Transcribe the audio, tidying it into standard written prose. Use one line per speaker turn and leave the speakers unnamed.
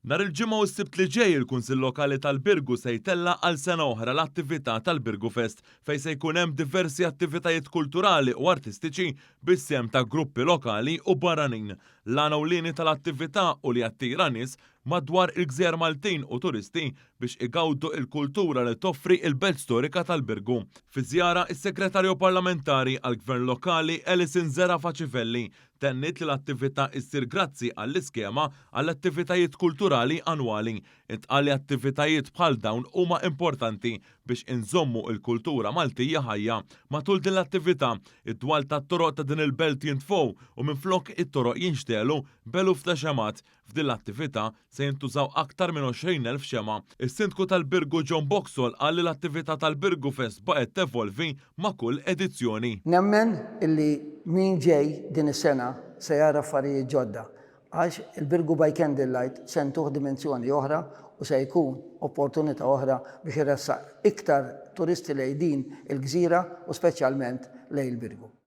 Nhar il-Ġimgħa u s-Sibt li ġej il-Kunsill Lokali tal-Birgu se jtella' għal sena oħra l-attività tal-Birgu Fest fejn se jkun hemm diversi attivitajiet kulturali u artistiċi bis-sehem ta' gruppi lokali u barranin. L-għan ewlieni tal-attività hu li jattira nies madwar il-gżejjer Maltin u turisti biex igawdu l-kultura li toffri l-belt storika tal-Birgu. Fi żjara, is-Segretarju Parlamentari għall-Gvern Lokali Alison Zerafa Civelli Tenniet li l-attività issir grazzi għall-iskema għall-attivitajiet kulturali annwali. Intqal li attivitajiet bħal dawn huma importanti biex inżommu l-kultura Maltija ħajja. Matul din l-attività, id-dwal tat-toroq ta' din il-belt jintfgħu u minflok it-toroq jinxtegħlu b'eluf ta' xemgħat. F'din l-attività se jintużaw aktar minn 20,000 xemgħa. Is-Sindku tal-Birgu John Boxall qal li l-attività tal-Birgu Fest baqgħet tevolvi ma' kull edizzjoni.
Nemmen illi min ġej din is-sena se jara affarijiet ġodda għax il-Birgu by Candlelight se ntuh dimensjoni oħra u se jkun opportunità oħra biex iressaq iktar turisti lejn din il-gżira u speċjalment lejn il-Birgu.